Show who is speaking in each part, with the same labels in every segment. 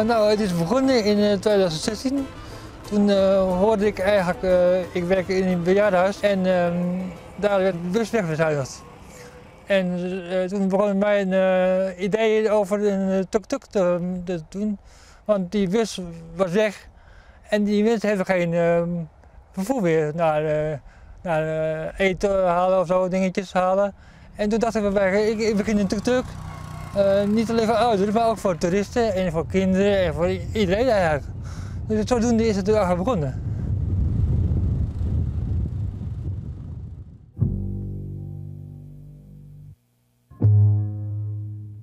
Speaker 1: Nou, het is begonnen in 2016. Toen hoorde ik eigenlijk, ik werk in een bejaardenhuis en daar werd de bus wegbezuinigd. En toen begon mijn idee over een tuk-tuk te doen, want die bus was weg en die mensen hebben geen vervoer meer naar eten halen of zo, dingetjes halen. En toen dacht ik, ik begin een tuk-tuk. Niet alleen voor ouderen, maar ook voor toeristen en voor kinderen en voor iedereen eigenlijk. Dus zodoende is het eigenlijk begonnen.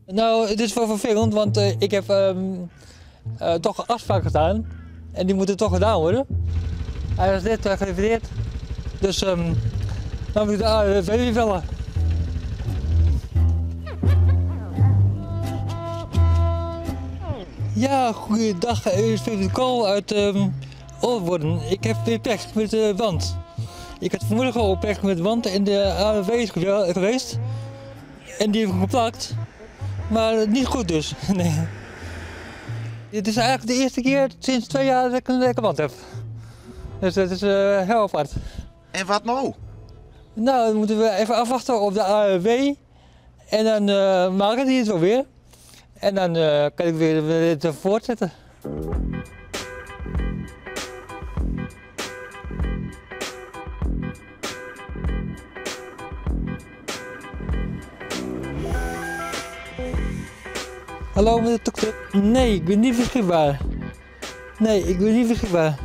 Speaker 1: Nou, het is wel vervelend, want ik heb toch afspraken gedaan en die moeten toch gedaan worden. Hij is net gerepareerd, dus dan moet ik de ANWB bellen. Ja, goeiedag, u spreekt de Kool uit Olborn. Ik heb weer pech met de band. Ik had vanmorgen al pech met de band en de ANWB is geweest. En die heeft geplakt, maar niet goed dus. Nee. Het is eigenlijk de eerste keer sinds 2 jaar dat ik een lekke band heb. Dus dat is heel apart.
Speaker 2: En wat nou?
Speaker 1: Nou, dan moeten we even afwachten op de ANWB. En dan maken die het wel weer. En dan kan ik weer het voortzetten. Hallo met de tuk-tuk. Nee, ik ben niet beschikbaar. Nee, ik ben niet beschikbaar.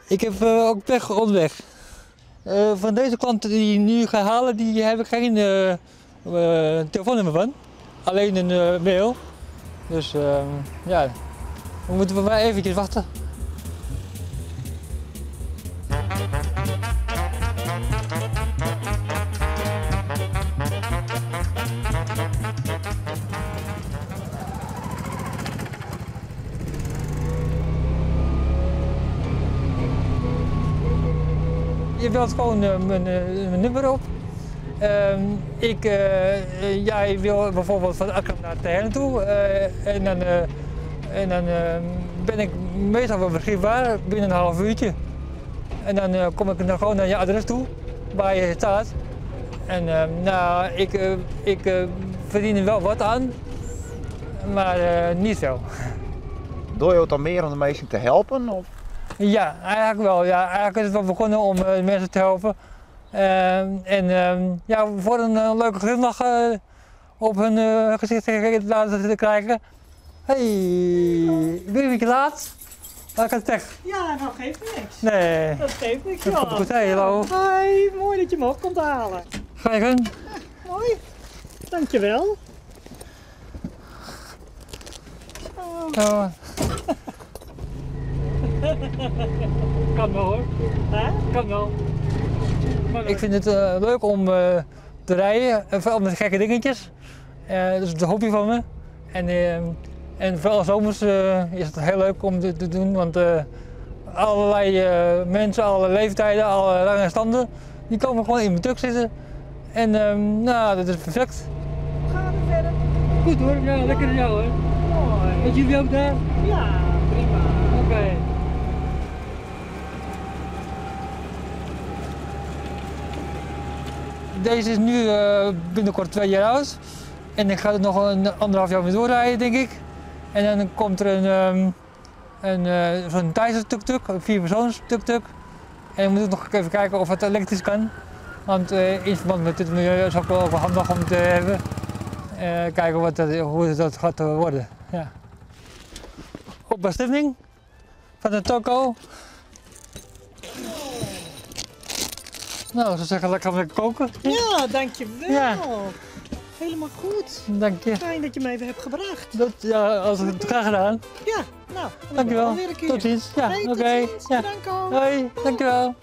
Speaker 1: Ik heb ook pech onderweg. Van deze klanten die ik nu ga halen, die heb ik geen telefoonnummer van. Alleen een mail. Dus ja, we moeten maar eventjes wachten. Je belt gewoon mijn nummer op. Jij wil bijvoorbeeld van Akkrum naar Terherne toe en dan ben ik meestal wel beschikbaar binnen een half uurtje. En dan kom ik dan gewoon naar je adres toe, waar je staat. En nou, ik verdien er wel wat aan, maar niet veel.
Speaker 2: Doe je het dan meer om de mensen te helpen? Of?
Speaker 1: Ja, eigenlijk wel. Ja, eigenlijk is het wel begonnen om mensen te helpen. Ja, voor een leuke glimlach op hun gezicht te laten krijgen. Hey, ik ben een beetje laat, maar ik had pech.
Speaker 3: Ja, nou geeft niks.
Speaker 1: Nee.
Speaker 3: Dat geeft niks.
Speaker 1: Dat komt goed, hey, hallo.
Speaker 3: Hi, mooi dat je me op komt halen.
Speaker 1: Ga je gang.
Speaker 3: Ja, mooi. Dankjewel.
Speaker 1: Zo. Kan wel hoor.
Speaker 3: Hè?
Speaker 1: Kan wel. Ik vind het leuk om te rijden, vooral met gekke dingetjes. Dat is de hobby van me. En vooral zomers is het heel leuk om dit te doen, want allerlei mensen, alle leeftijden, alle rangen en standen, die komen gewoon in mijn tuk zitten. En nou, dat is perfect.
Speaker 3: Hoe gaat het verder?
Speaker 1: Goed hoor, ja, lekker in jou hoor.
Speaker 3: Mooi.
Speaker 1: Met jullie ook daar?
Speaker 3: Ja, prima.
Speaker 1: Oké. Okay. Deze is nu binnenkort 2 jaar oud en ik ga er nog een 1,5 jaar mee doorrijden, denk ik. En dan komt er zo'n Tijzer tuk-tuk, een 4-persoons tuk-tuk. En dan moet ik nog even kijken of het elektrisch kan. Want in verband met dit milieu is het ook wel handig om te hebben. Kijken wat dat, hoe dat gaat worden. Ja. Op bestemming van de toko. Nou, ze zeggen lekker lekker koken.
Speaker 3: Ja, dankjewel.
Speaker 1: Ja.
Speaker 3: Helemaal goed.
Speaker 1: Dank je.
Speaker 3: Fijn dat je me even hebt gebracht.
Speaker 1: Dat, ja, als het graag gedaan.
Speaker 3: Ja, nou.
Speaker 1: Dankjewel.
Speaker 3: Weer een keer.
Speaker 1: Tot ziens. Ja,
Speaker 3: hey,
Speaker 1: oké.
Speaker 3: Tot ziens.
Speaker 1: Ja.
Speaker 3: Bedankt ook.
Speaker 1: Hoi, dankjewel.